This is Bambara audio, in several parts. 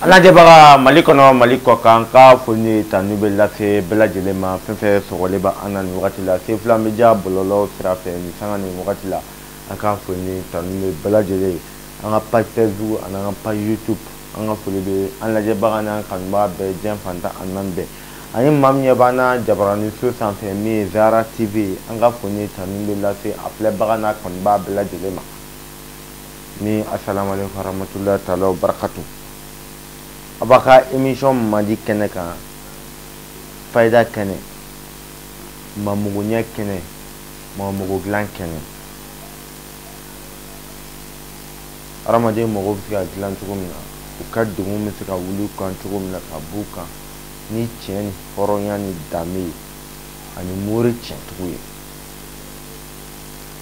Lajɛbaga Mali kɔnɔ, Mali kɔ kan, ka foli ni tanu bɛ lase bɛɛ lajɛlen ma. Fɛn fɛn sɔgɔlen bɛ an na nin wagati la, Sefula Media bɔlɔlɔ sira fɛ nin sanga nin wagati la, an ka foli ni tanu bɛ bɛɛ lajɛlen ye. An ka page Facebook ani an ka page YouTube, an ka foli bɛ an lajɛbaga n'an kanubaga bɛɛ, diɲɛ fan tan ani naani bɛɛ. Ani maa min ɲɛ b'an na jabaranin so sanfɛ min ye Zara TV, an ka foli ni tanu bɛ lase a filɛbaga n'a kanubaga bɛɛ lajɛlen ma. Ni asalamu aleykum warahmatulahi taala wa barakatu. A b'a ka émission mandi kɛnɛ kan, fayida kɛnɛ, mamuguɲɛ kɛnɛ, mamugu dilan kɛnɛ. Hadamaden mago bɛ se ka dilan cogo min na, u ka degun bɛ se ka wuli u kan cogo min na ka b'u kan ni tiɲɛ ni hɔrɔnya ni danbe ye ani mori tiɲɛtigiw ye.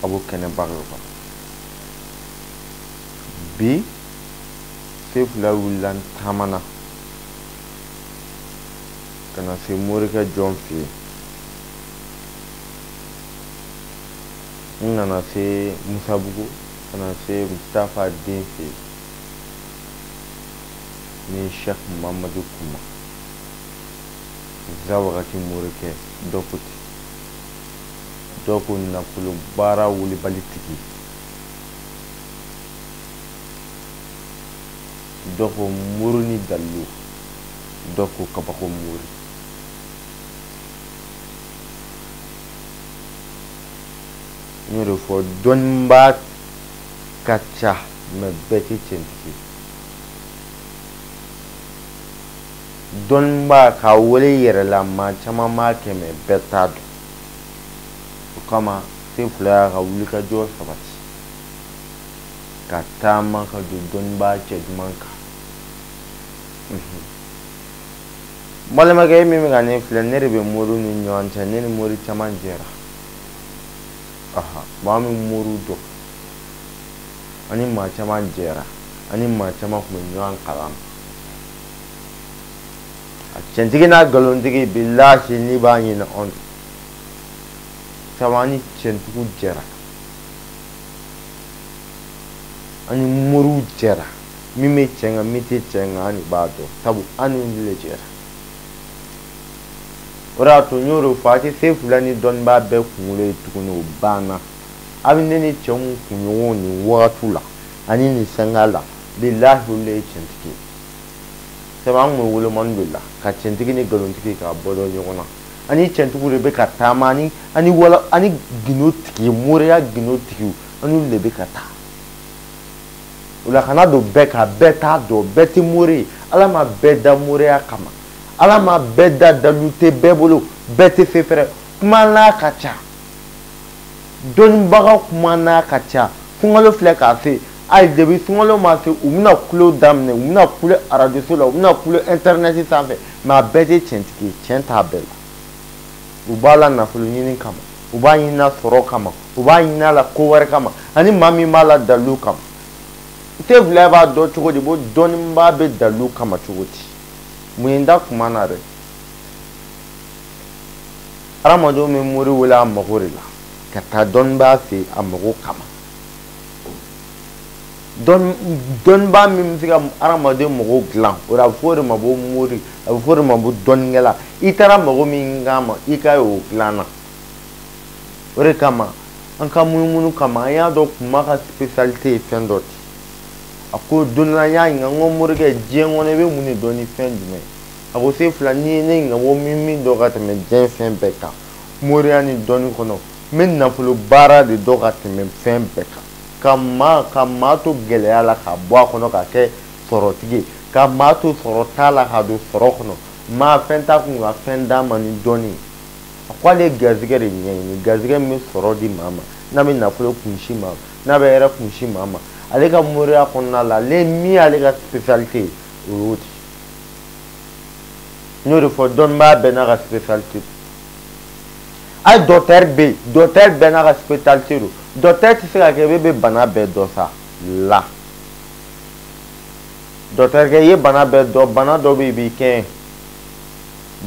A b'o kɛnɛba de kan. Bi Sefula wulila n taamana ka na se morikɛ jɔn fɛ yen. N nana se Musabugu ka na se Mutafa den fɛ yen ni Sheikh Mamadu Kuma Zawagati morikɛ dɔ ko ten, dɔ ko nafolo baara wulibali tigi, dɔ ko mori ni dalilu, dɔ ko kabako mori. N y'o de fɔ, dɔnnibaa ka ca mɛ bɛɛ tɛ tiɲɛtigi ye. Dɔnnibaa k'a wele i yɛrɛ la, maa caman b'a kɛ mɛ bɛɛ t'a dɔn. O kama Sefula y'a ka wulikajɔ sabati ka taama ka don dɔnnibaa cɛ duman kan. N balimakɛ, e min bɛ ka ne filɛ, ne de bɛ moriw ni ɲɔgɔn cɛ, ne ni mori caman jɛra. Maa min moriw dɔn, ani maa caman jɛra, ani maa caman tun bɛ ɲɔgɔn kalama. A tiɲɛtigi n'a nkalontigi, bilahi n'i b'a ɲini anw don. Sabu an ni tiɲɛtigiw jɛra, an ni moriw jɛra, min bɛ tiɲɛ kan, min tɛ tiɲɛ kan, an de b'a dɔn, sabu an n'olu de jɛra. O de y'a to n y'o de fɔ, a tɛ Sefula ni dɔnnibaa bɛɛ kunkolo ye tuguni, o banna. A bɛ ne ni cɛ mun kunɲɔgɔn nin wagati la ani nin sanga la, bilahi olu de ye tiɲɛtigi ye. Sabu an tun bɛ wolomani de la ka tiɲɛtigi ni nkalontigi k'a bɔ dɔn ɲɔgɔn na. Ani tiɲɛtigiw de bɛ ka taama, ani wala, ani gindo tigi, moriya gindo tigiw, ani olu de bɛ ka taa. O la kana don bɛɛ kan, bɛɛ t'a dɔn, bɛɛ tɛ mori ye. Ala ma bɛɛ da moriya kama, Ala ma bɛɛ da dalu tɛ bɛɛ bolo, bɛɛ tɛ se fɛrɛ. Kuma n'a ka ca, dɔnnibaga kuma n'a ka ca. Sunkalo filɛ k'a se, hali depi sunkalo ma se, u bɛna kulo daminɛ, u bɛna kule arajoso la, u bɛna kule intɛrinɛti sanfɛ, mɛ a bɛɛ tɛ tiɲɛtigi ye, tiɲɛ t'a bɛɛ la. U b'a la nafolo ɲini kama, u b'a ɲini sɔrɔ kama, u b'a ɲini a la ko wɛrɛ kama, ani maa min b'a la dalu kama. Sefula b'a dɔn cogo di ko dɔnnibaa bɛ dalu kama cogo di? Mun ye n da kuma na dɛ? Hadamadenw bɛ mori wele a mago de la ka taa dɔnnibaa fɛ yen a mago kama. Dɔnnibaa min bɛ se ka hadamaden mago dilan, o la a bɛ fɔ o de ma ko mori, a bɛ fɔ o de ma ko dɔnnikɛla. I taara mago min kama, i ka y'o dilan na. O de kama an ka munumunu kama, an y'a dɔn kuma ka spécialité ye fɛn dɔ de. A ko don dɔ la n y'a ɲininka, n ko morikɛ, diɲɛ kɔnɔ i bɛ mun de dɔn ni fɛn jumɛn ye? A ko Sefula, n'i ye ne ɲininka ko n bɛ min dɔn ka tɛmɛ diɲɛ fɛn bɛɛ kan, moriya ni dɔnni kɔnɔ, n bɛ nafolo baara de dɔn ka tɛmɛ fɛn bɛɛ kan. Ka maa to gɛlɛya la ka bɔ a kɔnɔ ka kɛ sɔrɔtigi ye, ka maa to sɔrɔ t'a la ka don sɔrɔ kɔnɔ, maa fɛn t'a kun ka fɛn d'a ma ni dɔnni ye. A ko ale ye garizigɛ de ɲɛɲini, garizigɛ min bɛ sɔrɔ di maa ma, n'a bɛ nafolo kunsi maa ma, n'a bɛ hɛrɛ kunsi maa ma. Ale ka moriya kɔnɔna la, ale min y'ale ka spécialité ye, o y'o de ye. N y'o de fɔ, dɔnnibaa bɛɛ n'a ka spécialité don. Hali docteur bɛ yen, docteur bɛɛ n'a ka spécialité don. Docteur tɛ se ka kɛ e bɛ bana bɛɛ dɔn sa la. Docteur kɛ i ye bana bɛɛ dɔn, bana dɔ bɛ yen i b'i kɛɲɛ,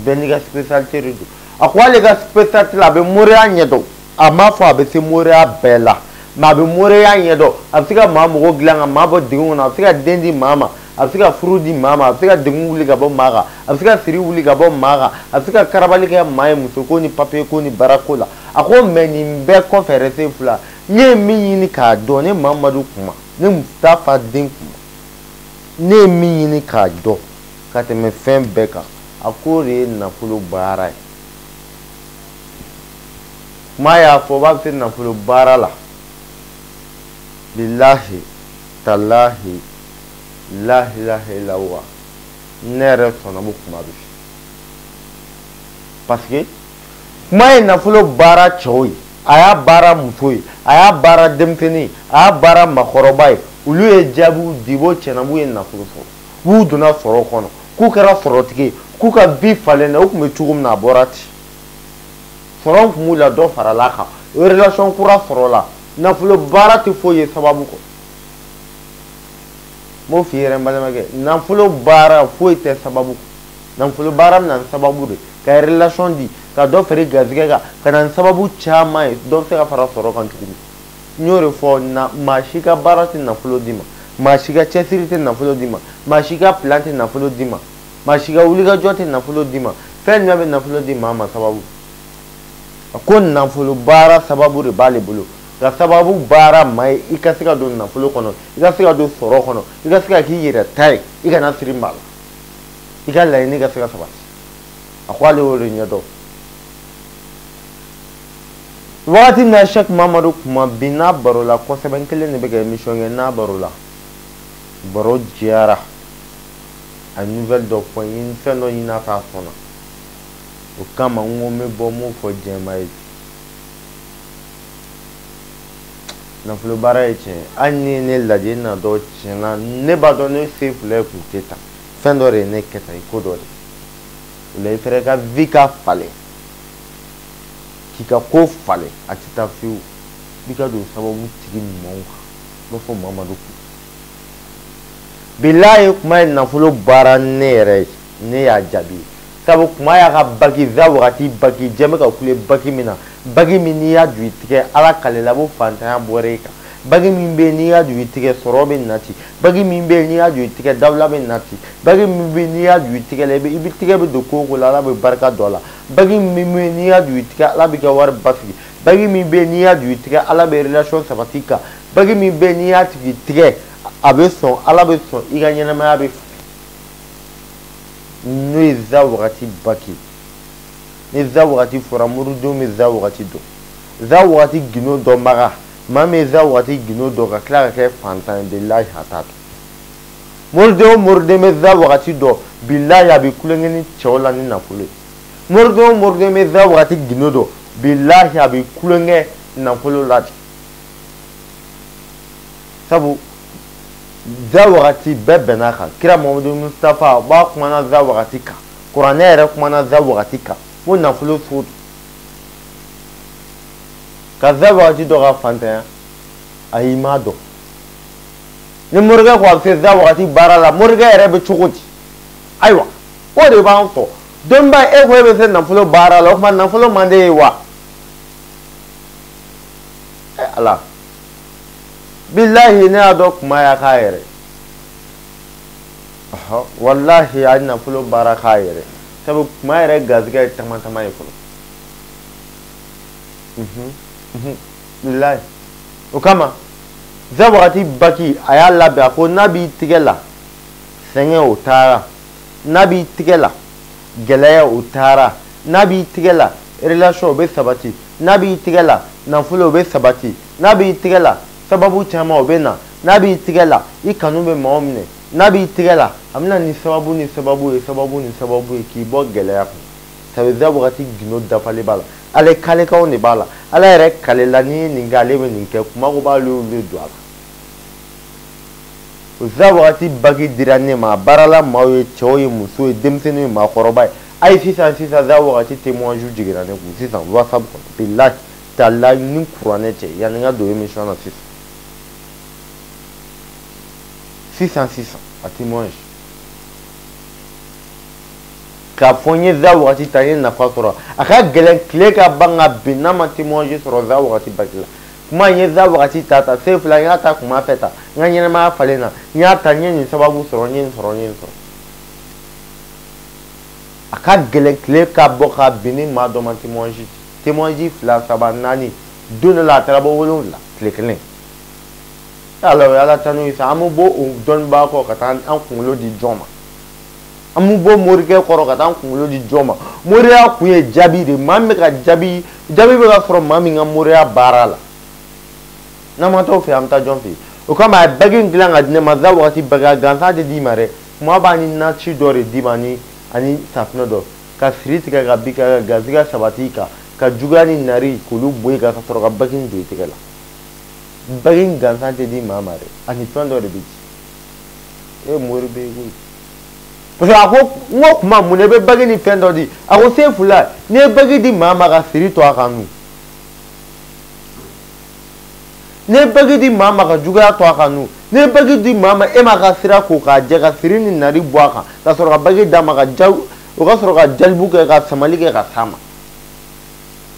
bɛɛ n'i ka spécialité de don. A ko ale ka spécialité la, a bɛ moriya ɲɛdɔn. A m'a fɔ a bɛ se moriya bɛɛ la, mɛ a bɛ moriya ɲɛdɔn. A bɛ se ka maa mago dilan ka maa bɔ degun kɔnɔ, a bɛ se ka den di maa ma, a A bɛ se ka furu di maa ma, a bɛ se ka degun wuli ka bɔ maa kan, a bɛ se ka siri wuli ka bɔ maa kan, a bɛ se ka karabali kɛ maa ye muso ko ni papiye ko ni baara ko la. A ko mais nin bɛɛ kɔfɛ yɛrɛ Sefula, ne ye min ɲini k'a dɔn, ne Mamadu kuma, ne Mustafa den kuma, ne ye min ɲini k'a dɔn ka tɛmɛ fɛn bɛɛ kan, a k'o de ye nafolo baara ye. Kuma y'a fɔ b'a bɛ se nafolo baara la, bilahi talahi la ilaha illallah, ne yɛrɛ sɔnna ko kuma bɛ se, parce que kuma ye nafolo baara cɛw ye, a y'a baara muso ye, a y'a baara denmisɛnnin ye, a y'a baara maakɔrɔba ye. Olu ye jaabiw di ko tiɲɛna b'u ye nafolo sɔrɔ, b'u donna sɔrɔ kɔnɔ, k'u kɛra sɔrɔtigi ye, k'u ka vie falen na, u tun bɛ cogo min na a bɔra ten. Sɔrɔ tun b'u la, dɔ farala a kan, relation kura sɔrɔla. Nafolo baara tɛ foyi ye sababu kɔ. N b'o f'i yɛrɛ n balimakɛ, nafolo baara foyi tɛ sababu kɔ. Nafolo baara bɛ na ni sababu de ka relation di, ka dɔ feere garizigɛ kan, ka na ni sababu caman ye, dɔ bɛ se ka fara sɔrɔ kan cogo min. N y'o de fɔ, maa si ka baara tɛ nafolo d'i ma, maa si ka cɛsiri tɛ nafolo d'i ma, maa si ka plan tɛ nafolo d'i ma, maa si ka wulikajɔ tɛ nafolo d'i ma. Fɛn jumɛn bɛ nafolo di maa ma sababu? A ko nafolo baara sababu de b'ale bolo. Ka sababu baara maa ye i ka se ka don nafolo kɔnɔ, i ka se ka don sɔrɔ kɔnɔ, i ka se ka k'i yɛrɛ ta ye, i kana siri maa la, i ka laɲini ka se ka sabati. A ko ale y'o de ɲɛdɔn. Wagati min na Cheikh Mamadu kuma bi n'a barola kosɛbɛ, n kelen de bɛ ka émission kɛ n'a barola, baro diyara, a nouvelle dɔ fɔ n ye, fɛn dɔ ɲini a fɛ a sɔnna. O kama n ko n bɛ bɔ n b'o fɔ jɛma ye. Nafolo baara ye tiɲɛ ye, hali ni ye ne lajɛ na dɔn tiɲɛna, ne b'a dɔn ne Sefula kun tɛ tan, fɛn dɔ de ye ne kɛ tan, i ko dɔ de. O la i fɛnɛ ka vie ka falen, k'i ka ko falen, a tɛ taa fiyewu, i ka don sababu tigi ɲumanw kan. N b'a fɔ Mamadu kun. Bilahi kuma ye nafolo baara ne yɛrɛ ye, ne y'a jaabi. Sabu kuma y'a ka baki za wagati baki jɛ bɛ ka kule baki min na, baki min n'i y'a ju i tigɛ ala kalela ko fantanya bɔra e kan, baki min bɛ yen n'i y'a ju i tigɛ sɔrɔ bɛ nati, baki min bɛ yen n'i y'a ju i tigɛ dawula bɛ nati, baki min bɛ yen n'i y'a ju i tigɛ la i bɛ tigɛ bɛ don ko o ko la ala bɛ barika don a la, baki min bɛ yen n'i y'a ju i tigɛ ala b'i ka wari basigi, baki min bɛ yen n'i y'a ju i tigɛ ala bɛ relation sabati kan, baki min bɛ yen n'i y'a tigi tigɛ a bɛ sɔn, ala bɛ sɔn i ka ɲɛnamaya bɛ n'o ye za wagati baki. Ni za wagati fɔra, moridenw bɛ za wagati dɔn, za wagati gindo dɔnbaga, maa min ye za wagati gindo dɔn ka tila ka kɛ fantan ye, bilahi a t'a dɔn. Moriden o moriden bɛ za wagati dɔn, bilahi a bɛ kulonkɛ ni cɛw la ni nafolo ye. Moriden o moriden bɛ za wagati gindo dɔn, bilahi a bɛ kulonkɛ nafolo la de. Sabu za wagati bɛɛ bɛn'a kan, kira Muhamadu Mustafa b'a kumana za wagati kan, kuranɛ yɛrɛ kumana za wagati kan, ko nafolo so don. Ka za wagati dɔ ka fantanya, ayi m'a dɔn. Ni morikɛ ko a bɛ se za wagati baara la, morikɛ yɛrɛ bɛ cogo di? Ayiwa, o de b'an fɔ. Dɔnniba, e ko e bɛ se nafolo baara la, o tuma nafolo man d'e ye wa? Ala. Bilahi ne y'a dɔn kuma y'a k'a yɛrɛ. Walahi a ye nafolo baara k'a yɛrɛ. Sabu kuma yɛrɛ garizigɛ ye tama tama ye fɔlɔ. Bilahi. O kama za wagati baki a y'a labɛn, a ko n'a b'i tigɛ la sɛgɛn o taara, n'a b'i tigɛ la gɛlɛya o taara, n'a b'i tigɛ la relation o bɛ sabati, n'a b'i tigɛ la nafolo o bɛ sabati, n'a b'i tigɛ la sababu caman o bɛ na, n'a b'i tigɛ la i kanu bɛ maaw minɛ, n'a b'i tigɛ la a bɛ na ni sababu ni sababu ye, sababu ni sababu ye k'i bɔ gɛlɛya kɔnɔ. Sabu za wagati gindo dafalen b'a la, ale kalekanw de b'a la, ala yɛrɛ kalela n'i ye nin kɛ ale bɛ nin kɛ, kuma ko b'ale de don a la. O za wagati baki dira ne ma, a baarala maaw ye, cɛw ye, musow ye, denmisɛnninw ye, maakɔrɔba ye. Ayi sisan sisan za wagati témoignage jiginna ne kun sisan WhatsApp kɔnɔ, bilahi talahi ni kuranɛ cɛ, yanni n ka don émission na sisan. Sisan sisan a témoignage k'a fɔ n ye za wagati ta, n ye nafa sɔrɔ. A ka gɛlɛn tile ka ban ka bin n'a ma témoignage sɔrɔ za wagati baki la. Kuma n ye za wagati ta ta Sefula n y'a ta kuma fɛ ta n ka ɲɛnɛmaya falen na n y'a ta n ye nin sababu sɔrɔ n ye nin sɔrɔ n ye nin sɔrɔ. A ka gɛlɛn tile ka bɔ ka bin ni maa dɔ ma témoignage témoignage 2 3 4 don dɔ la a taara bɔ 7 tile kelen. Ala o ye ala tanu ye sa an bɛ bɔ o dɔnnibaa kɔ ka taa an kunkolo di jɔn ma. An bɛ bɔ morikɛ kɔrɔ ka taa an kunkolo di jɔn ma. Moriya kun ye jaabi de ye maa min bɛ ka jaabi jaabi bɛ ka sɔrɔ maa min ka moriya baara la. N'an ma t'o fɛ an bɛ taa jɔn fɛ yen. O kama a ye bagi in dilan ka di ne ma za wagati bagi a gansan tɛ d'i ma dɛ. Kuma b'a ni nasi dɔ de d'i ma ani safunɛ dɔ ka siri tigɛ ka bin ka garisɛgɛ sabati i kan ka juguya ni nari k'olu bɔ i kan ka sɔrɔ ka bagi in don i tɛgɛ la. Bagi in gansan tɛ di maa ma dɛ ani fɛn dɔ de bɛ di. E mori bɛ yen koyi. Parce que a ko n ko kuma mun na i bɛ bagi ni fɛn dɔ di a ko Sefula n'i ye bagi di maa ma ka siri to a kan dun. N'i ye bagi di maa ma ka juguya to a kan dun. N'i ye bagi di maa ma e m'a ka sira ko k'a jɛ ka siri ni nari bɔ a kan ka sɔrɔ ka bagi d'a ma ka ja o ka sɔrɔ ka jalibu kɛ ka samali kɛ ka s'a ma.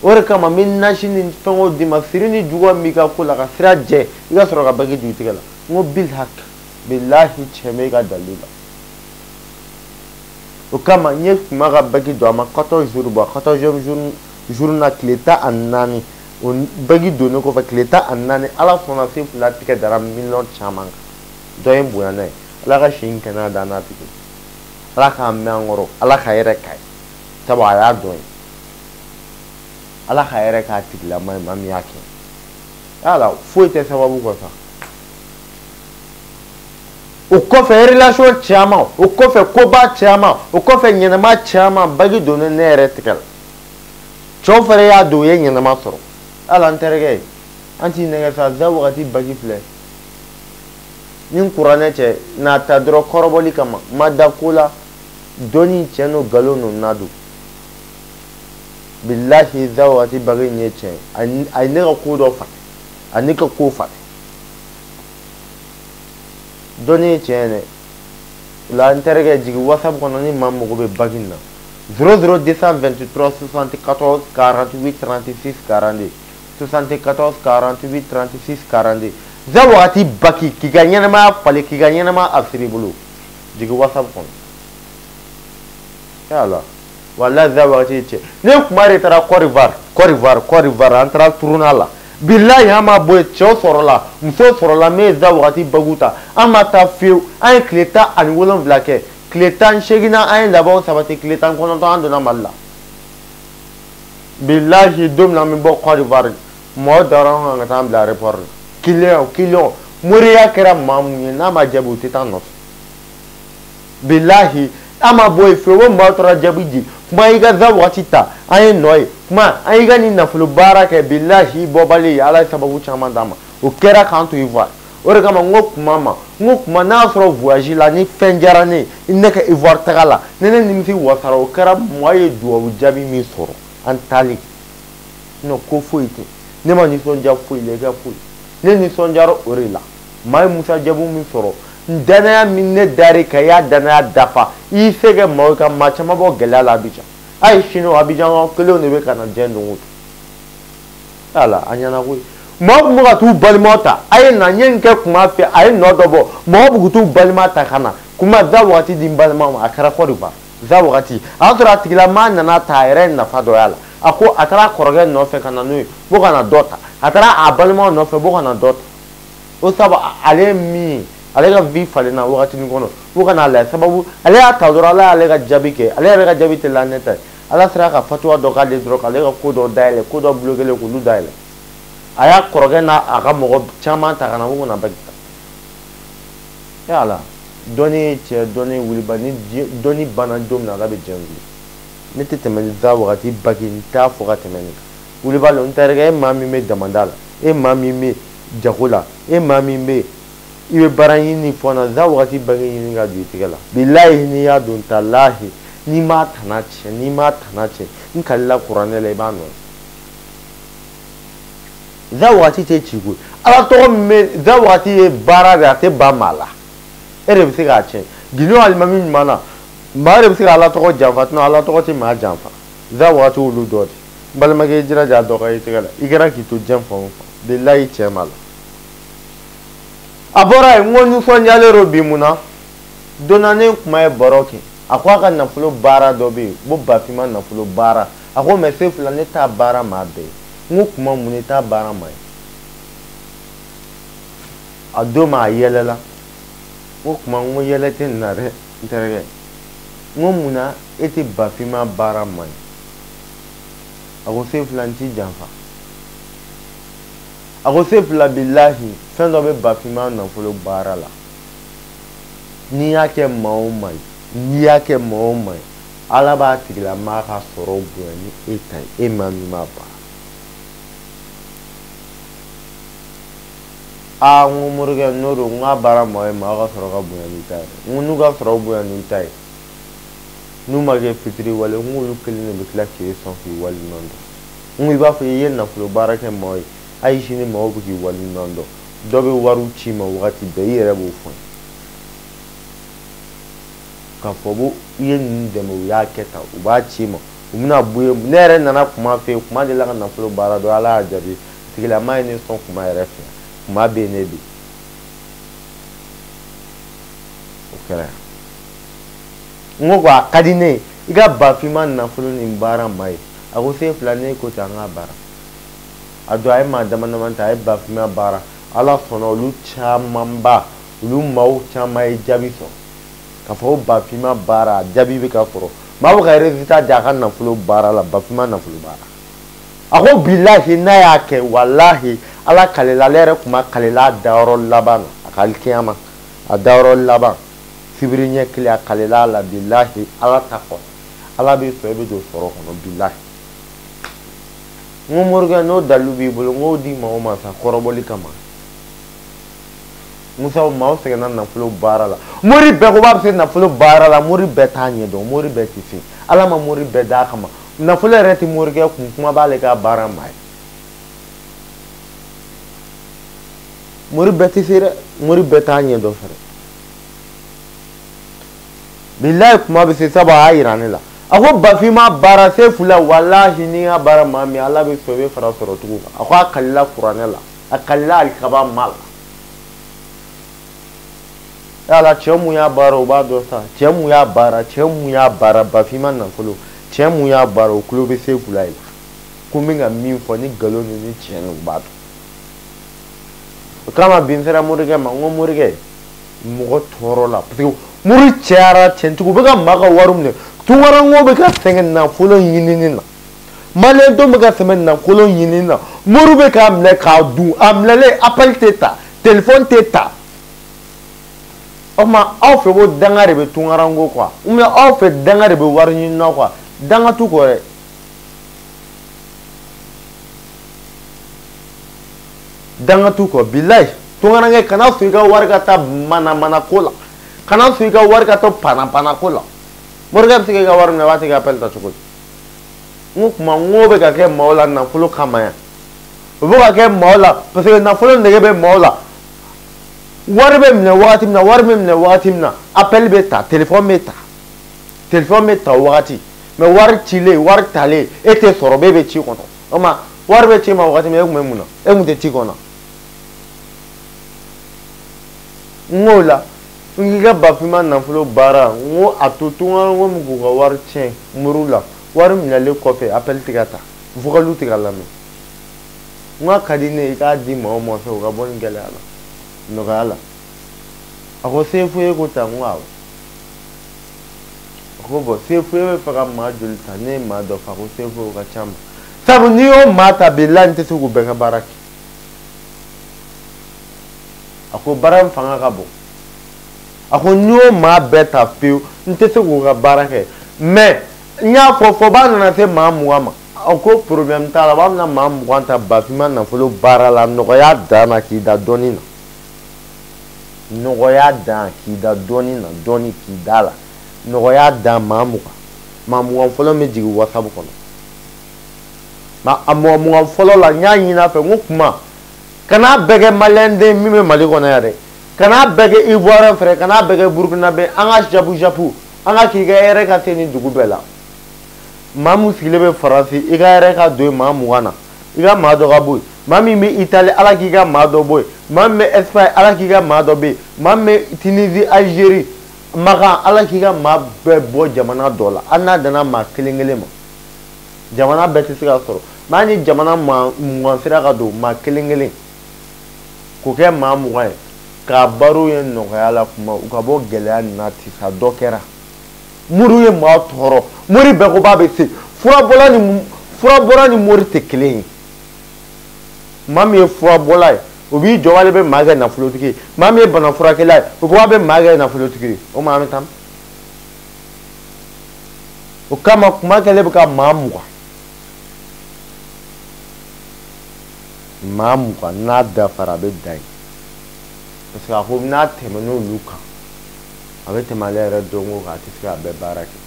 O de kama n bɛ nasi ni fɛngɛw d'i ma siri ni juguya min b'i ka ko la ka sira jɛ i ka sɔrɔ ka bagi don i tɛgɛ la. N ko bilhak bilahi cɛ bɛ e ka dalilu la. O kama n ye kuma ka bagi don a ma 14 jours bɔ 14e jour na tile 14 o bagi donnen kɔfɛ tile 14 ala sɔnna Sefula tigɛ dara miliyɔn caman kan. Dɔ ye n bonya n'a ye ala ka si in kɛnɛya d'an n'a tigi ala k'an mɛn an kɔrɔ ala ka hɛrɛ k'a ye sabu a y'a dɔn ye ala ka hɛrɛ k'a tigilama ye maa min y'a kɛ ala foyi tɛ sababu kɔ sa. O kɔfɛ relation caman o kɔfɛ koba caman o kɔfɛ ɲɛnama caman bagi donnen ne yɛrɛ tigɛ la cɛw fɛnɛ y'a don u ye ɲɛnama sɔrɔ. Ala n terikɛ an t'i nɛgɛ sa za wagati bagi filɛ ni kuranɛ cɛ n'a ta dɔrɔn kɔrɔbɔli kama ma da ko la dɔnni tiɲɛ n'o nkalon n'o na don bilahi za wagati bagi in ye tiɲɛ a ye ne ka ko dɔ falen a ne ka ko falen dɔnni ye tiɲɛ dɛ. La n terikɛ jigin WhatsApp kɔnɔ ni maa mago bɛ bagi in na 00 223 74 48 36 42 74 48 36 42 za wagati baki k'i ka ɲɛnɛmaya falen k'i ka ɲɛnɛmaya a siri i bolo jigin WhatsApp kɔnɔ. Yala walahi za wagati ye tiɲɛ ne kuma de taara Côte d'Ivoire an taara tournoi la bilahi an ma bɔ yen cɛw sɔrɔla musow sɔrɔla min ye za wagati bagu ta an ma taa fiyewu an ye tile 17 kɛ tile 18 na an ye labanw sabati tile 19 an donna Mali la. Bilahi don min na an bɛ bɔ Côte d'Ivoire mɔgɔ dara an kan ka taa an bila aéroport la client moriya kɛra maa mun ye n'a ma jaabi u tɛ taa nɔfɛ. Bilahi an ma bɔ yen fiyewu o maa tora jaabi di kuma i ka za wagati ta an ye nɔ ye kuma an y'i ka nin nafolo baara kɛ bilahi bɔbali ala ye sababu caman d'an ma o kɛra k'an to Ivoire. O de kama n ko kuma ma n ko kuma n'a y'a sɔrɔ voyage la ni fɛn diyara ne ye ne ka Ivoire taga la ni ne nimisi wasara o kɛra mɔgɔ ye duwawu jaabi min sɔrɔ an taalen sinon ko foyi tɛ ne ma nisɔndiya foyi la i ka foyi ne nisɔndiyara o de la maa ye Musa Jabu min sɔrɔ n danaya min ne dar'i kan i y'a danaya dafa i y'i se kɛ maaw ka maa caman bɔ gɛlɛya la Abidjan hali sini o Abidjan kelenw de bɛ ka na diɲɛ don o don ala a ɲɛna koyi. Mɔgɔ tun bɛ ka t'u balimaw ta a ye na n ye nin kɛ kuma fɛ a ye nɔ dɔ bɔ mɔgɔ bɛ t'u balima ta ka na kuma za wagati di n balimaw ma a kɛra Côte d'Ivoire za wagati a y'a sɔrɔ a tigilamaa nana ta a yɛrɛ ye nafa dɔ y'a la a ko a taara a kɔrɔkɛ nɔfɛ ka na n'o ye bɔ ka na dɔ ta a taara a balimaw nɔfɛ bɔ ka na dɔ ta o sabu ale ye min ye ale ka vie falenna wagatinin kɔnɔ fo ka n'a lajɛ sababu ale y'a ta dɔrɔn ala y'ale ka jaabi kɛ ale yɛrɛ ka jaabi tɛ la ne ta ye ala sera ka fatuwa dɔ k'ale dɔrɔn k'ale ka ko dɔ dayɛlɛ ko dɔ bloqué k'olu dayɛlɛ a y'a kɔrɔkɛ n'a a ka mɔgɔ caman ta ka na ko kana bagi ta. Yala dɔnni ye cɛ dɔnni ye wuliba ni dɔnni banna don min na ala bɛ diɲɛ wuli ne tɛ tɛmɛ ni za wagati bagi n t'a fɔ ka tɛmɛ nin kan wuliba lo n terikɛ e maa min bɛ damanda la e maa min bɛ jago la e maa min bɛ i bɛ baara ɲini ni fɛn na za wagati bagi ɲini ka don i tɛgɛ la bilahi n'i y'a don talahi n'i m'a tana tiɲɛ n'i m'a tana tiɲɛ n kalila kuranɛ la i b'a nɔ ye. Za wagati tɛ ci koyi ala tɔgɔ min bɛ za wagati ye baara de a tɛ ban maa la e de bɛ se k'a tiɲɛ gindo alimami ɲuman na maa de bɛ se ka ala tɔgɔ janfa sinon ala tɔgɔ tɛ maa janfa za wagati olu dɔ de n balimakɛ i jilaja a dɔ ka i tɛgɛ la i kɛra k'i to diɲɛ fan o fan. Bilahi tiɲɛ b'a la. A bɔra yen, n ko nisɔndiyalen don bi mun na? Don na ne kuma ye baro kɛ, a ko a ka nafolo baara dɔ bɛ yen, ko Bafima nafolo baara. A ko mais Sefula ne t'a baara maa bɛɛ ye. N ko kuma mun, ne t'a baara maa ye. A don ma a yɛlɛla. N ko kuma, n ko yɛlɛ tɛ nin na dɛ, n terikɛ. N ko mun na e tɛ Bafima baara maa ye? A ko Sefula n t'i janfa. A ko Sefula bilahi fɛn dɔ bɛ Bafima nafolo baara la. N'i y'a kɛ maa o maa ye, n'i y'a kɛ maa o maa ye, Ala b'a tigilamaa ka sɔrɔ bonya ni e ta ye, e maa min b'a baara. Aa, n ko morikɛ n'o don, n k'a baara maa ye, maa ka sɔrɔ ka bonya n'i ta ye. N ko n'u ka sɔrɔ bonya n'i ta ye, n'u ma kɛ fitiriwale, n k'olu kelen de bɛ tila k'e sɔn k'i waleɲuman dɔn. N ko i b'a fɔ i ye nafolo baara kɛ maa ye, hali sini maaw bɛ k'i waleɲuman dɔn. Dɔ bɛ wariw ci i ma wagati bɛɛ, i yɛrɛ b'o fɔ n ye. K'a fɔ ko i ye ninnu dɛmɛ, u y'a kɛ tan, u b'a ci i ma, u bɛna bɔ yen. Ne yɛrɛ nana kuma fɛ yen, kuma delila ka nafolo baara dɔn, Ala y'a jaabi. Tigilama ye ne sɔn kuma yɛrɛ fɛ, kuma bɛ yen ne bi. O kɛra yan. N ko a ka di ne ye i ka Bafima nafolo nin baara maa ye. A ko Sefula ne ko ten, an k'a baara. A don a ye maa dama dama ta, a ye Bafima baara. Ala sɔnna, olu camanba, olu maaw caman ye jaabi sɔrɔ. K'a fɔ ko Bafima baara, a jaabi bɛ ka sɔrɔ. Maa bɛ ka résultat di a ka nafolo baara la, Bafima nafolo baara. A ko bilahi n'a y'a kɛ, walahi Ala kalela, ale yɛrɛ kuma kalela a dayɔrɔ laban na, a ka alikiyama, a dayɔrɔ laban. Sibiri ɲɛ kelen a kalela a la, bilahi Ala ta kɔfɛ. Ala bɛ sɔn e bɛ don sɔrɔ kɔnɔ, bilahi. N ko morikɛ n'o dalilu b'i bolo, n k'o di maaw ma sa kɔrɔbɔli kama. Musa, maaw sɛgɛnna nafolo baara la. Mori bɛɛ ko b'a bɛ se nafolo baara la, mori bɛɛ t'a ɲɛdɔn, mori bɛɛ tɛ se. Ala ma mori bɛɛ d'a kama. Nafolo yɛrɛ tɛ morikɛ kun, kuma b'ale ka baara ma ye. Mori bɛɛ tɛ se dɛ, mori bɛɛ t'a ɲɛdɔn fɛnɛ. Bilahi kuma bɛ se sabu a y'a yira ne la. A ko Bafima baara Sefula, walahi n'i y'a baara maa min, Ala bɛ sɔn i bɛ fara sɔrɔ cogo kan. A ko a kalila kuranɛ la, a kalila alikaba ma la. Ala cɛ mun y'a baara o b'a dɔn sa, cɛ mun y'a baara, cɛ mun y'a baara Bafima nafolo, cɛ mun y'a baara o tulo bɛ Sefula ye la. Ko n bɛ ka min fɔ ni nkalon ni ni tiɲɛ o b'a dɔn. O kama bi n sera morikɛ ma, n ko morikɛ mɔgɔ tɔɔrɔ la, parce que mori cayara tiɲɛtigiw bɛ ka maa ka wari minɛ, tunkaranko bɛ ka sɛgɛn nafolo ɲinini na, maliyɛndenw bɛ ka sɛgɛn nafolo ɲinini na, mori bɛ k'a minɛ k'a dun, a minɛlen appel tɛ ta, téléphone tɛ ta. O tuma aw fɛ ko danga de bɛ tunkaranko quoi, ou bien aw fɛ danga de bɛ wari ɲini na quoi, danga t'u kɔ dɛ. Danga t'u kɔ bilayi. Tunkaranke kana sɔn i ka wari ka taa manamana ko la, kana sɔn i ka wari ka taa panapana ko la. Morikɛ bɛ se k'i ka wari minɛ, a b'a tigi appel ta cogo di? N ko kuma n ko bɛ ka kɛ maaw la nafolo kama yan, o bɛ ka kɛ maaw la parce que nafolo nege bɛ maaw la. Wari bɛ minɛ wagati min na, wari bɛ minɛ wagati min na, appel bɛ ta, téléphone bɛ ta, téléphone bɛ ta o wagati. Mais wari cilen, wari talen, e tɛ sɔrɔ, bɛɛ bɛ ci kɔnɔ. O ma wari bɛ ci ma wagati min, e tun bɛ mun na? E tun tɛ ci kɔnɔ. N k'o la, n k'i ka Bafima nafolo baara, n ko a to tunkaranko min k'u ka wari tiɲɛ muru la, wari minɛlen kɔfɛ appel tɛ ka ta, vocal tɛ ka lamɛn. N k'a ka di ne ye i k'a di maaw ma fɛ u ka bɔ nin gɛlɛya la, nɔgɔya la. A ko Sefu e ko tan, n ko awɔ. A ko bɔn Sefu e bɛ fɛ ka maa joli ta? Ne ye maa dɔ fɔ, a ko Sefu o ka ca ma. Sabu n'i y'o maa ta bilahi n tɛ se k'u bɛɛ ka baara kɛ. A ko baara in fanga ka bon. A ko n'i y'o maa bɛɛ ta pewu n tɛ se k'u ka baara kɛ. Mais n y'a fɔ fɔ b'a nana se maa 20 ma. A ko problème t'a la, b'a bɛna maa 20 ta Bafima nafolo baara la, nɔgɔya dan na k'i da dɔɔni na. Nɔgɔya dan k'i da dɔɔni na, dɔɔni k'i da la. Nɔgɔya dan maa 20. Maa 20 fɔlɔ bɛ jigin WhatsApp kɔnɔ. A mɔgɔ 20 fɔlɔ la, n y'a ɲini a fɛ, n ko kuma kana bɛɛ kɛ maliyɛnden min bɛ Mali kɔnɔ yan dɛ, kana bɛɛ kɛ Ivoirien fɛnɛ, kana bɛɛ kɛ Burkinabé, an ka japu japu, an ka k'i ka hɛrɛ ka se nin dugu bɛɛ la. Maa mun sigilen bɛ Faransi, i ka hɛrɛ ka don maa 20 na, i ka maa dɔ ka bɔ yen. Maa min bɛ Italie, Ala k'i ka maa dɔ bɔ yen. Maa min bɛ Espagne, Ala k'i ka maa dɔ bɛ yen. Maa min bɛ Tunisie, Algérie, Makan, Ala k'i ka maa bɛɛ bɔ jamana dɔ la. Hali n'a danna maa kelen kelen ma. Jamana bɛɛ tɛ se ka sɔrɔ. Maa ni jamana maa 20 sera ka don maa kelen kelen k'o kɛ maa 20 ye k'a baro ye nɔgɔya la kuma u ka bɔ gɛlɛya nin na tisa dɔ kɛra. Moriw ye maa tɔɔrɔ. Mori bɛɛ ko b'a bɛ se. Furabɔla ni mori tɛ kelen ye. Maa min ye furabɔla ye o b'i jɔ k'ale bɛ maa kɛ nafolotigi ye. Maa min ye banafurakɛla ye o ko k'a bɛ maa kɛ nafolotigi ye. O maa bɛ taa. O kama kuma kɛlen bɛ ka maa 20. Maa 20 n'a dafara a bɛ dan yen. Parce que a ko n'a tɛmɛn'olu kan a bɛ tɛmɛ ale yɛrɛ dɔnko kan, a tɛ se k'a bɛɛ baara kɛ.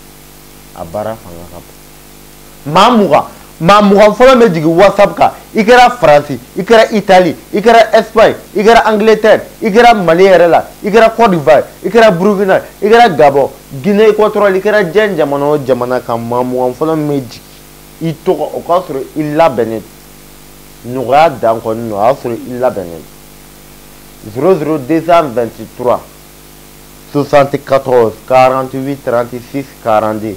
A baara fanga ka bon. Maa 20, maa 20 fɔlɔ bɛ jigin WhatsApp kan. I kɛra Faransi, i kɛra Italie, i kɛra Espagne, i kɛra Angleterre, i kɛra Mali yɛrɛ la, i kɛra Côte d'Ivoire, i kɛra Burkina, i kɛra Gabon, Guinée équatoriale, i kɛra diɲɛ jamana o jamana kan, maa 20 fɔlɔ min bɛ jigin i tɔgɔ o k'a sɔrɔ i labɛnnen don. Nɔgɔya dan kɔni don, o y'a sɔrɔ i labɛnnen don. 00 223 74 48 36 42.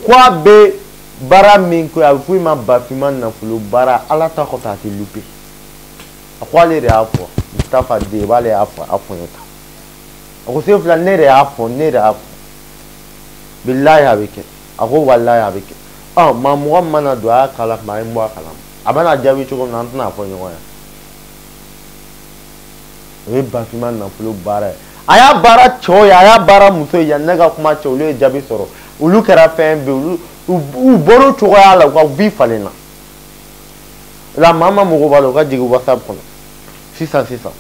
Ko a bɛ baara min kɛ a bɛ f'o ma bafinma nafolo baara, Ala ta kɔfɛ a tɛ lupe. A ko ale de y'a fɔ, Mustapha den b'ale y'a fɔ, a fɔ ne ta. A ko Sefula ne de y'a fɔ, ne de y'a fɔ. Bilahi a bɛ kɛ. A ko walahi a bɛ kɛ. Ɔ maa 20 mana don a y'a kala kuma a ye n bɔ a kalama. A bɛna jaabi cogo min na an tɛna fɔ ɲɔgɔn ye. O ye bafinma nafolo baara ye. A y'a baara cɛw ye, a y'a baara muso ye, yanni ne ka kuma cɛ olu ye jaabi sɔrɔ. Olu kɛra fɛn bɛɛ, olu u bɔr'o cogoya la, u ka vie falenna. O la maa ma mago b'a la, u ka jigin WhatsApp kɔnɔ sisan sisan.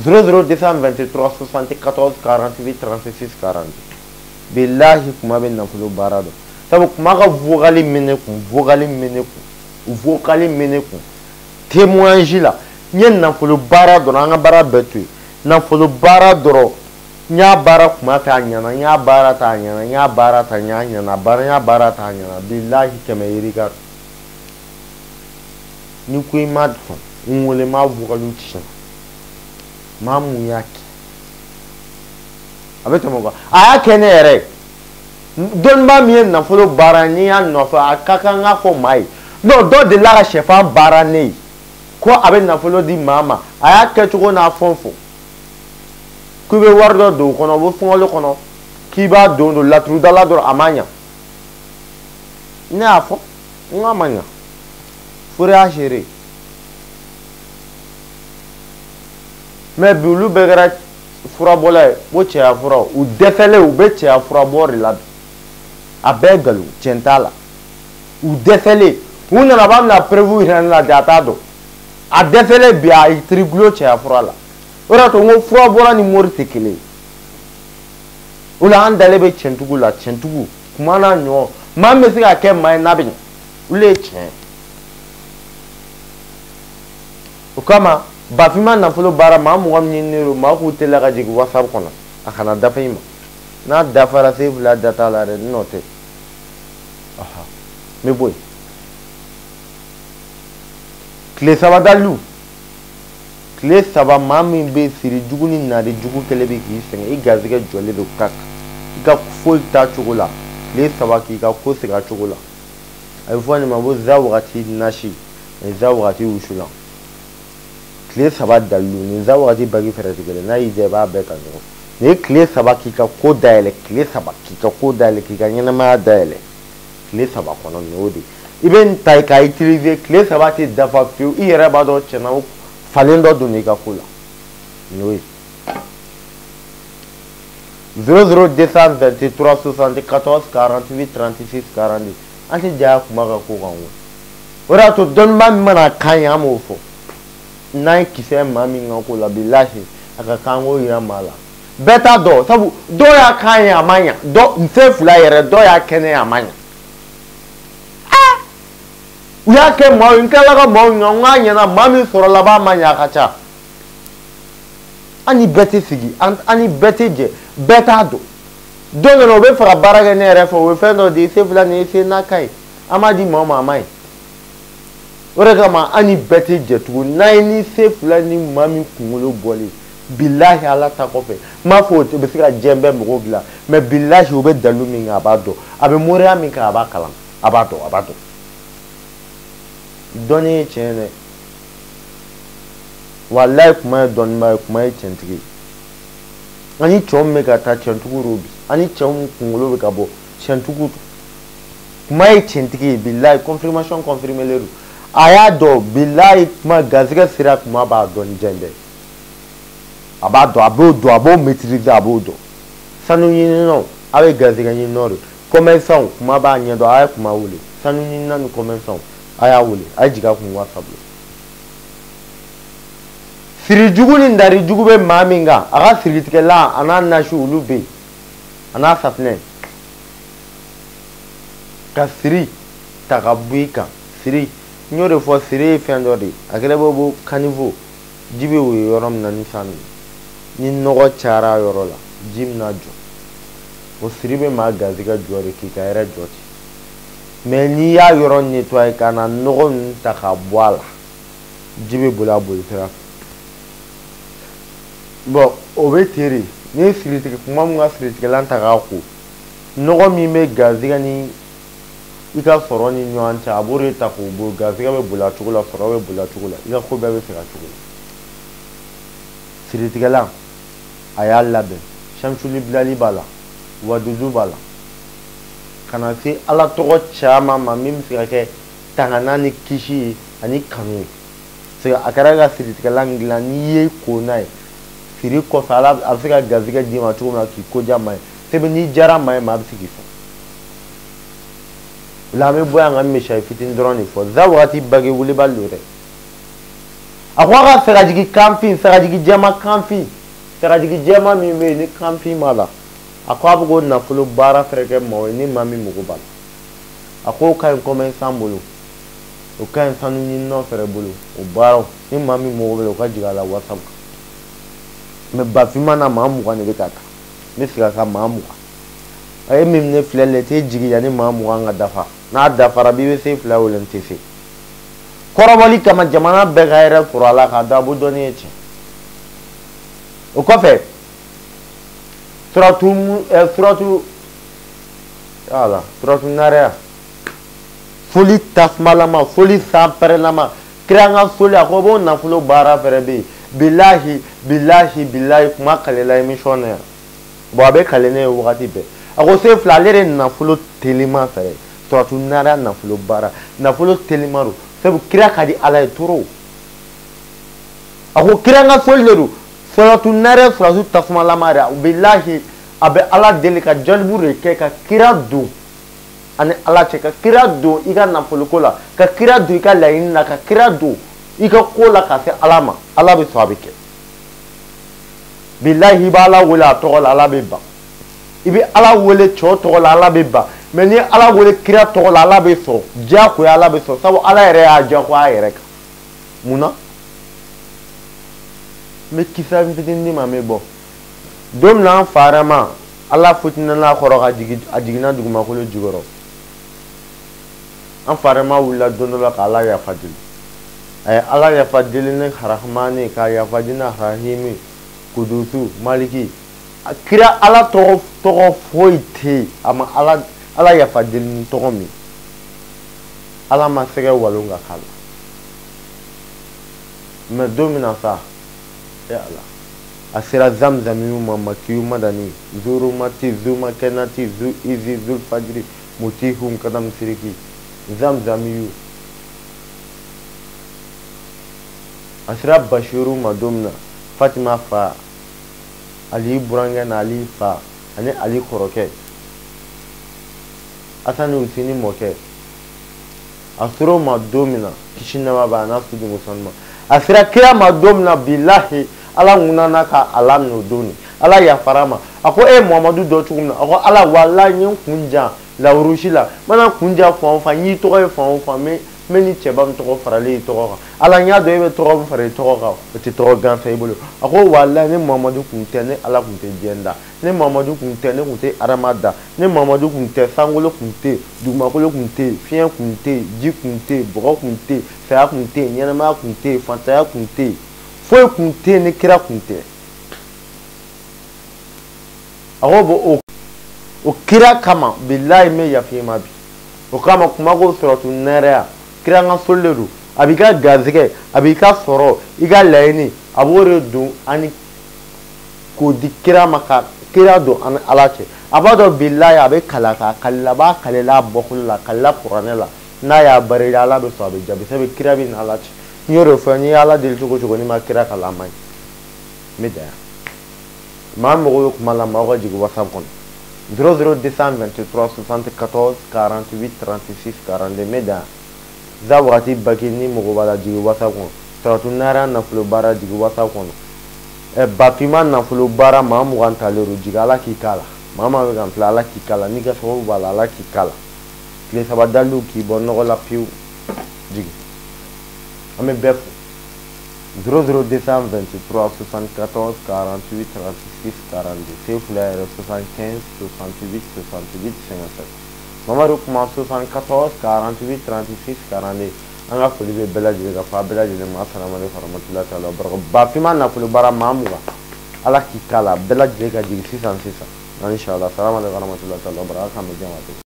00 223 74 48 36 42. Bilahi kuma bɛ nafolo baara dɔn. Sabu kuma ka vocal min ne kun, vocal min ne kun, vocal min ne kun. Témoignage la, n ye nafolo baara dɔrɔn, an ka baara bɛɛ to yen. Nafolo baara dɔrɔn, n y'a baara kuma fɛ a ɲɛna, n y'a baara ta a ɲɛna, n y'a baara ta n y'a ɲɛna, baara n y'a baara ta a ɲɛna. Bilahi 100 yirika. Ni ko i ma sɔn, n wele n b'a vocal ci. Maa mun y'a kɛ? A bɛ tɛmɛ o kan. A y'a kɛ ne yɛrɛ ye. Dɔnnibaa min ye nafolo baara n'i y'a nɔfɛ a ka kan k'a fɔ maa ye. Non, dɔ delila ka sɛfan baara ne ye. Ko a bɛ nafolo di maa ma. A y'a kɛcogo n'a fɛn fɔ. K'i bɛ wari dɔ don o kɔnɔ, o bɛ sunkalo kɔnɔ, k'i b'a don don laturudala dɔrɔn a ma ɲa. Ne y'a fɔ, n k'a ma ɲa. Fori y'a seere. Mais bi olu bɛɛ kɛra furabɔla ye, ko cɛya fura, u dɛsɛlen u bɛ cɛya furabɔ de la bi. A bɛɛ nkalon, tiɲɛ t'a la. U dɛsɛlen, u nana b'a bɛna preuve yira ne la de a t'a dɔn. A dɛsɛlen bi a y'i gulon cɛya fura la. O de y'a to n ko furabɔla ni mori tɛ kelen ye. O la an dalen bɛ tiɲɛtigiw la, tiɲɛtigiw kuma n'a ɲɔgɔn. Maa min bɛ se ka kɛ maa ye n'a bɛ ɲɛ, olu ye tiɲɛ ye. O kama bafinma nafolo baara maa 20 min ɲininen don, maa k'u teliya ka jigin WhatsApp kɔnɔ, a kana dafa i ma. N'a dafara Sefula da t'a la dɛ, n nɔ tɛ. Aha, n bɛ bɔ yen. Tile 3 dalilu. Tile 3 maa min bɛ siri jugu ni nari jugu kɛlen bɛ k'i sɛgɛn, i garisɛgɛ jɔlen don kak, i ka foyi t'a cogo la. Tile 3 k'i ka ko segin a cogo la. A bɛ fɔ nin ma ko za wagati nasi ani za wagati wusulan. Tile 3 dalilu ni za wagati bagi fɛrɛ tɛ kelen, n'a y'i diya i b'a bɛɛ ta ɲɔgɔn fɛ. Nin ye tile 3 k'i ka ko dayɛlɛ, tile 3 k'i ka ko dayɛlɛ, k'i ka ɲɛnamaya dayɛlɛ. Tile 3 kɔnɔ nin y'o de ye. I bɛ nin ta k'a utiliser, tile 3 tɛ dafa fiyewu, i yɛrɛ b'a dɔn tiɲɛna o falen dɔ donna i ka ko la. Nin y'o ye. 00 223 74 48 36 42. An tɛ janya kuma ka ko kan o. O de y'a to dɔnnibaa min mana kan ye an b'o fɔ. N'an ye kisɛ maa min ka ko la, bilahi a ka kan k'o yira maa la. Bɛɛ t'a dɔn, sabu dɔw y'a kan ye a ma ɲa, dɔ n se fila yɛrɛ dɔw y'a kɛ ne ye a ma ɲa. Aa! U y'a kɛ maaw ye, n tilala ka maaw ɲininka, n k'a ɲɛna, maa min sɔrɔ laban ma ɲa a ka ca. An ni bɛɛ tɛ sigi, an ni bɛɛ tɛ jɛ, bɛɛ t'a dɔn. Don dɔ la u bɛ fɛ ka baara kɛ ne yɛrɛ fɛ, u bɛ fɛn dɔ di, Sefula nin ye se n'a ka ye, an b'a di maaw ma a ma ɲi. O de kama an ni bɛɛ tɛ jɛ tugun. N'a ye ni se fila ni maa min kunkolo bɔlen, bilahi Ala ta kɔfɛ, n m'a fɔ o bɛ se ka diɲɛ bɛɛ mɔgɔw dilan, mais bilahi o bɛ dalu min kan a b'a dɔn, a bɛ moriya min kan a b'a kalan, a b'a dɔn, a b'a dɔn. Dɔnni ye tiɲɛ dɛ, walayi kuma ye dɔnniba ye, kuma ye tiɲɛtigi ye. Ani cɛw min bɛ ka taa tiɲɛtigiw don bi, ani cɛw min kunkolo bɛ ka bɔ tiɲɛtigiw don. Kuma ye tiɲɛtigi ye, bilayi confirmation confirmé don. A y'a dɔn bilayi kuma garisɛgɛ sera, kuma b'a dɔn ni diɲɛ bɛɛ. A b'a dɔn, a b'o dɔn, a b'o maîtriser, a b'o dɔn. Sanu ɲininnaw, a bɛ garisɛgɛ ɲininnaw de. Commerçant, kuma b'a ɲɛdɔn, a ye kuma wele. Sanu ɲininna ni commerçant, a y'a wele, a ye jigin a kun WhatsApp la. Siri jugu ni dari jugu bɛ maa min kan, a ka siritigɛlan a n'a nasi olu bɛ yen, a n'a safinɛ. Ka siri ta ka bɔ i kan, siri n y'o de fɔ, siri ye fɛn dɔ de ye, a kɛra bɔ ko caniveau, ji bɛ woyo yɔrɔ min na ni san nana, ni nɔgɔ cayara yɔrɔ la, ji bɛna jɔ. O siri bɛ maa garisɛgɛ jɔ de k'i ka hɛrɛ jɔ ten. Mais n'i y'a yɔrɔ nettoyer ka na nɔgɔ ninnu ta ka bɔ a la, ji bɛ boli a boli sira fɛ. Bon, o bɛ ten de. N'i ye siritigɛ kuma min ka siritigɛlan ta k'a ko, nɔgɔ min bɛ garisɛgɛ ni i ka sɔrɔ ni ɲɔgɔn cɛ, a b'o de ta k'o bɔ, garisɛgɛ bɛ boli a cogo la, sɔrɔ bɛ boli a cogo la, i ka ko bɛɛ bɛ segin a cogo la. Siritigɛlan a y'a labɛn, samsuli bilali b'a la, wadudu b'a la, ka na se Ala tɔgɔ caman ma min bɛ se ka kɛ tangana ni kisi ye ani kanu ye. Parce que a kɛra ka siritigɛlan dilan, n'i ye ko n'a ye siri kɔfɛ, Ala a bɛ se ka garisɛgɛ d'i ma cogo min na k'i ko diya maa ye. Sɛbɛn n'i diyara maa ye, maa bɛ se k'i sɔn. O la an bɛ bɔ yan ka misali fitinin dɔrɔn de fɔ. Za wagati bage wulibali don dɛ. A ko a ka sagajigi kanfin, sagajigi jɛma kanfin, sagajigi jɛma min bɛ yen ni kanfin b'a la, a ko a bɛ k'o nafolo baara fɛnɛ kɛ maaw ye ni maa min mago b'a la. A k'o ka ɲi commerçant bolo, o ka ɲi sanu ɲininaw fɛnɛ bolo, o baaraw ni maa min mago b'a la, o ka jigin a la WhatsApp kan. Mais bafinma na maa 20 de bɛ ka taa, n bɛ segin a kan maa 20. A ye min ne filɛ nin ye, t'e jigin yanni maa 20 ka dafa. N'a dafara b'i bɛ se fila wele, n tɛ se. Kɔrɔbɔli kama jamana bɛɛ ka hɛrɛ sɔrɔ a la k'a dɔn a b'o dɔnni ye tiɲɛ. O kɔfɛ suratu ala suratu nariya, foli tasumalama, foli sanpɛrɛnlama, kira ka foli, a ko b'o nafolo baara fɛrɛ bɛ yen. Bilahi bilahi bilahi kuma kalela émission na yan. Bon, a bɛ kale ne ye wagati bɛɛ. A ko se fila ale de nafolo telima fɛrɛ, suratu nariya nafolo baara, nafolo telima don. Sabu kira ka di Ala ye trop. A ko kira ka foli de don, suratu nariya suratu tasumalama de. Bilahi a bɛ Ala deli ka jalibu de kɛ ka kira don ani Ala cɛ, ka kira don i ka nafoloko la, ka kira don i ka laɲini na, ka kira don i ka ko la ka se Ala ma, Ala bɛ sɔn a bɛ kɛ. Bilahi i b'Ala wele a tɔgɔ la, Ala bɛ ban. I bɛ Ala wele cɛw tɔgɔ la, Ala bɛ ban. Mais n'i ye Ala wele kira tɔgɔ la, Ala bɛ sɔn. Diyagoya Ala bɛ sɔn, sabu Ala yɛrɛ y'a diyagoya a yɛrɛ kan. Mun na? N bɛ kisa fitinin d'i ma, n bɛ bɔ. Don min na an fa Adama, Ala futinɛna kɔrɔ ka jigin, a jiginna dugumakolo jukɔrɔ. An fa Adama wulila don dɔ la ka Ala yafa deli. A ye Ala yafa deli ni Arahamani, k'a yafa deli ni Arahimi, Kudusu, Maliki. Kira Ala tɔgɔ foyi tɛ yen, a ma Ala yafa deli ni tɔgɔ min. Ala ma sɛgɛ walon ka k'a la. Mais don min na sa, e Ala, a sera zamzamiyu ma, makiyu madani, zurumati, zumakenati, zu izi, zulfajiri, mutihun kadam siriki, zamzamiyu. A sera Bashiru ma don min na, Fatima fa, Ali burankɛ na Ali fa, ani Ali kɔrɔkɛ, Hasani Huseni mɔkɛ. A sera o ma don min na, kisi nɛɛma b'a n'a sujungu sanu ma. A sera kira ma don min na, bilahi Ala ŋunana ka a laminɛ o don de. Ala yafara a ma. A ko e ye Muhamadu dɔn cogo min na, a ko Ala walahi n ye n kun jan lawurusi la, n mana kun jan fan o fan, n y'i tɔgɔ ye fan o fan, n bɛ N bɛ ni cɛba min tɔgɔ faralen i tɔgɔ kan, Ala n y'a dɔn e bɛ tɔgɔ min fara i tɔgɔ kan, o tɛ tɔgɔ gansan i bolo. A ko walayi ni Mamadu kun tɛ, ne Ala kun tɛ diɲɛ da. Ni Mamadu kun tɛ, ne kun tɛ Adama da. Ni Mamadu kun tɛ, sankolo kun tɛ, dugumakolo kun tɛ, fiɲɛ kun tɛ, ji kun tɛ, bɔgɔ kun tɛ, saya kun tɛ, ɲɛnamaya kun tɛ, fantanya kun tɛ, foyi kun tɛ ni kira kun tɛ. A ko bon o kira kama bilayi n bɛ yafa i ma bi. O kama kuma ko sɔrɔtu nɛrɛya kira n ka soli de don. A b'i ka garizigɛ, a b'i ka sɔrɔ, i ka laɲini, a b'o de don ani k'o di kira ma, ka kira don ani Ala cɛ. A b'a dɔn bilayi a bɛ kala k'a kalila, a b'a kalila a bɔkolo la, a kalila kuranɛ la. N'a y'a barika Ala bɛ sɔn, a bɛ jaabi, sabu kira bɛ ni Ala cɛ. N y'o de fɔ, n'i ye Ala deli cogo o cogo, n'i ma kira kalan a man ɲi. N bɛ dan yan. Maa mago bɛ kuma la, maaw ka jigin WhatsApp kɔnɔ 00 223 74 48 36 42. N bɛ dan yan. Za wagati baki ni mago b'a la, jigin WhatsApp kɔnɔ. Saratu nara nafolo baara, jigin WhatsApp kɔnɔ. Bafima nafolo baara maa 20 talen don, jigin Ala k'i k'a la. Maa maa bɛ ka n filɛ, Ala k'i k'a la. N'i ka sababu b'a la, Ala k'i k'a la. Tile saba daliw k'i bɔ nɔgɔ la pewu, jigin. An bɛ bɛɛ fo. 00 223 74 48 36 42. Sefula yɛrɛ 75 68 68 57. Mamadu kuma 74 48 36 42. An ka foli bɛ bɛɛ lajɛlen ka fɔ a bɛɛ lajɛlen ma. Assalamu alaikum warahmatullahi taala wabarakatuh. Bafima nafolo baara maa 20, Ala k'i k'a la, bɛɛ lajɛlen ka jigin sisan sisan. Inshallah. Assalamu alaikum warahmatullahi taala wabarakatuh. K'an bɛ diɲɛ waati.